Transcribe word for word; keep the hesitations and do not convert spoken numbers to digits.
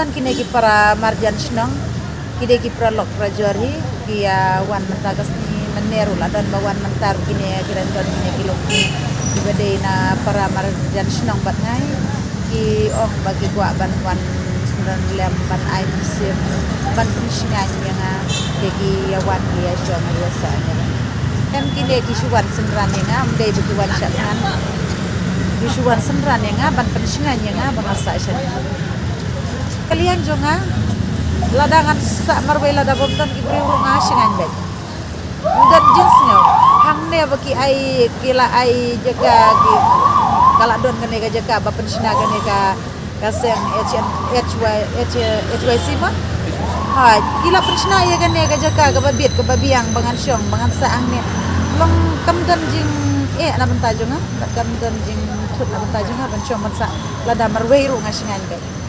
Kine ki para marjan shnong, ki dei ki para lok para jor hi, ki ïa wan mynta ka sngi, mynne ruh la don ba wan mynta ruh kine, ki dang don kine ki lok kiba dei na para marjan shnong bad nga hi, ki ong ba ki kwah ban wan synran lem ban ai mynsiem, ban pynshngaiñ ïa nga, te ki ïa wan ki ïa shong ïa sah ïa nga. Em kine ki shu wan synran ïa nga, ym dei ba ki wan shah thngan. Ki shu wan synran ïa nga, ban pynshngaiñ ïa nga, ba nga sah shah thngan. Ka liang jong nga, lada ngan sah marwei lada bym don ki briew ruh nga shngaiñ beit. Ym don jingsngew. Hangne ba ki ai, ki la ai jaka ki, ka la don kane ka jaka ba pynshna kane ka, ka seng H N, H Y, H, H Y C ma? Ha, ki la pynshna ïa kane ka jaka kaba bit kaba biang ba ngan shong, ba ngan sah hangne. Long kam don jingeh na bynta jong nga, bad kam don jingthut na bynta jong nga ban shong ban sah. Lada marwei ruh nga shngaiñ beit.